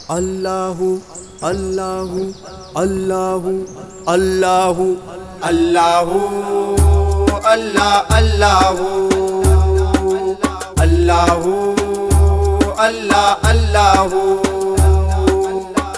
الله الله الله الله الله الله الله الله الله الله.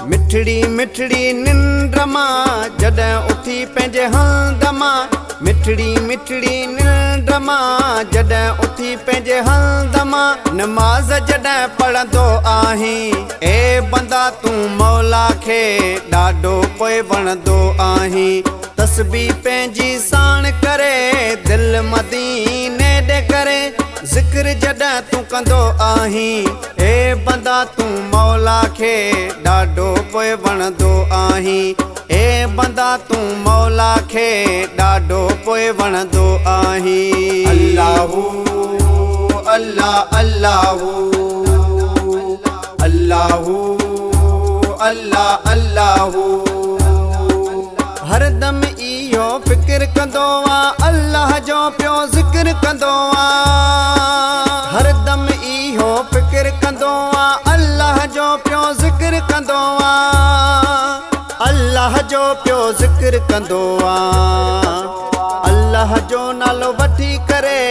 مٺڙي مٺڙي ننڊ مان جڏهن اٿي پنهنجي هنڌ مان، مٺڙي مٺڙي ننڊ مان جڏهن اٿي پنهنجي هنڌ مان، نماز جڏهن پڙهندو آهين، اي بندا تون مولا کي ڏاڍو پوءِ وڻندو آهين. تسبيح پنهنجي ساڻ ڪري، دل مديني ڏي ڪري، ذڪر جڏهن تون ڪندو آهين، اي بندا تون مولا کي ڏاڍو پوءِ وڻندو آهين. اي بندا تون مولا کي ڏاڍو پوءِ وڻندو آهين. الله الله الله الله الله الله. هردم اهو فڪر ڪندو آهي، الله جو پيو ذڪر ڪندو آهي. هردم اهو فڪر ڪندو آهي، الله جو پيو ذڪر ڪندو آهي. الله جو پيو ذڪر ڪندو آهي. الله جو نالو وٺي ڪري،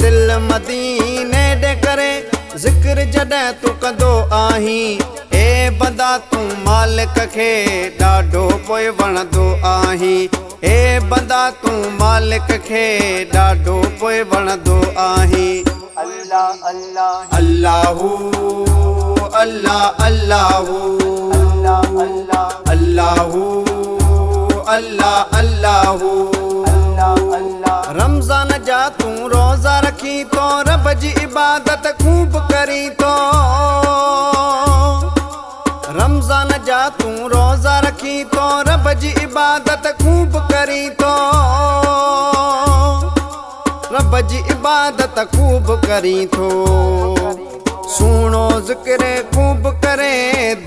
دل مديني ڏي ڪري، ذڪر جڏهن تون ڪندو آهين، اي بندا تون مالڪ کي ڏاڍو پوءِ وڻندو آهين. اي بندا تون مالڪ کي ڏاڍو پوءِ وڻندو آهين. الله الله الله الله الله الله الله الله الله الله. رمضان جا تون روزا رکي ٿو، رب جي عبادت خوب ڪرين ٿو. رمضان جا تون روزا رکي ٿو، رب جي عبادت خوب ڪرين ٿو. رب جي عبادت خوب ڪرين ٿو. سهڻو ذڪر خوب ڪري،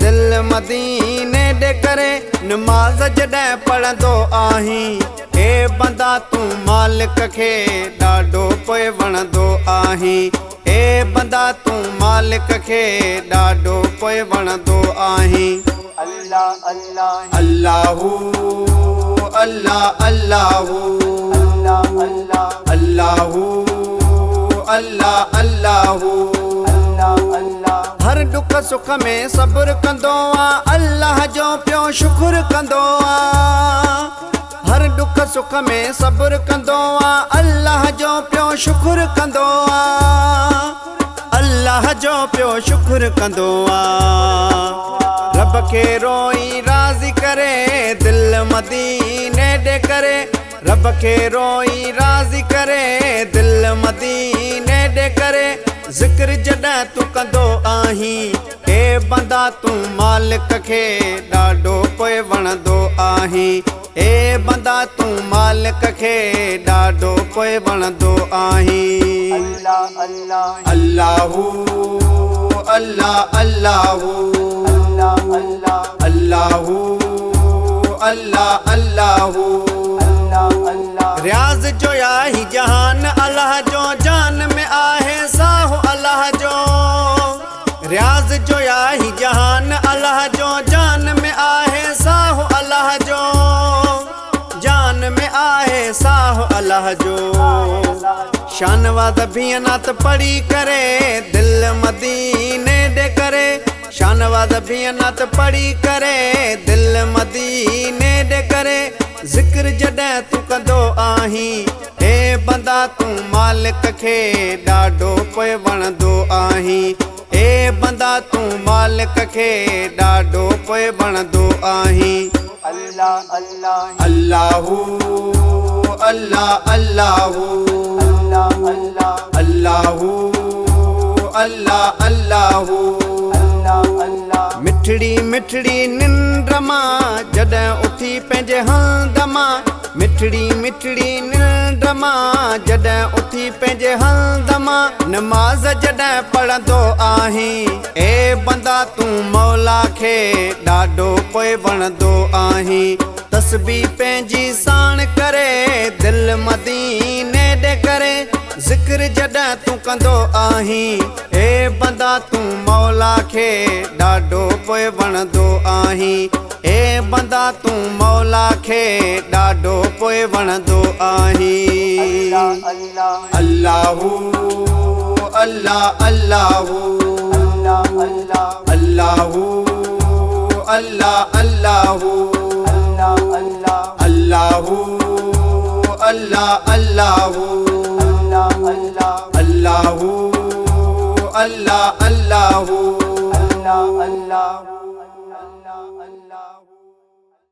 دل مديني ڏي ڪري، نماز جڏهن پڙهندو آهين، اي بندا تون مالڪ کي ڏاڍو پوءِ وڻندو آهين. اي بندا تون مالڪ کي ڏاڍو پوءِ وڻندو آهين. الله الله الله الله الله الله الله الله الله الله. هر ڏک سک ۾ صبر ڪندو آهي، الله جو پيو شڪر ڪندو آهي. هر ڏک سک ۾ صبر ڪندو آهي، الله جو پيو شڪر ڪندو آهي. الله جو پيو شڪر ڪندو آهي. رب کي روئي راضي ڪري، دل مديني ڏي ڪري، رب کي روئي راضي ڪري، دل مديني ڏي ڪري، ذڪر جڏهن تون ڪندو آهين، اي بندا تون مالڪ کي ڏاڍو پوءِ وڻندو آهين. اي بندا تون مالڪ کي ڏاڍو پوءِ وڻندو آهين. الله الله الله الله الله الله الله الله الله الله. رياض جو آهي جهان الله جو، جان ۾ آهي ساهه الله جو. رياض جو آهي جهان الله جو، جان ۾ آهي ساهه الله جو. جان ۾ آهي ساهه الله جو. شانواز بينات پڙهي ڪري، دل مديني ڏي ڪري، شانواز بينات پڙهي ڪري، دل مديني ڏي ڪري، ذڪر جڏهن تون ڪندو آهين، اي بندا تون مالڪ کي ڏاڍو پوءِ وڻندو آهين. اي بندا تون مالڪ کي ڏاڍو پوءِ وڻندو آهين. الله الله الله الله الله الله الله الله الله الله. مٺڙي مٺڙي ننڊ مان جڏهن اٿي پنهنجي هنڌ مان، مٺڙي مٺڙي ننڊ مان جڏهن اٿي پنهنجي هنڌ مان، نماز جڏهن پڙهندو آهين، اي بندا تون مولا کي ڏاڍو پوءِ وڻندو آهين. تسبيح پنهنجي ساڻ ڪري، دل مديني ڏي ڪري، ذڪر جڏهن تون ڪندو آهين، اي اي بندا تون مولا کي ڏاڍو پوءِ وڻندو آهين. اي بندا تون مولا کي ڏاڍو پوءِ وڻندو آهين. الله الله الله الله الله الله الله الله الله الله الله الله. الله.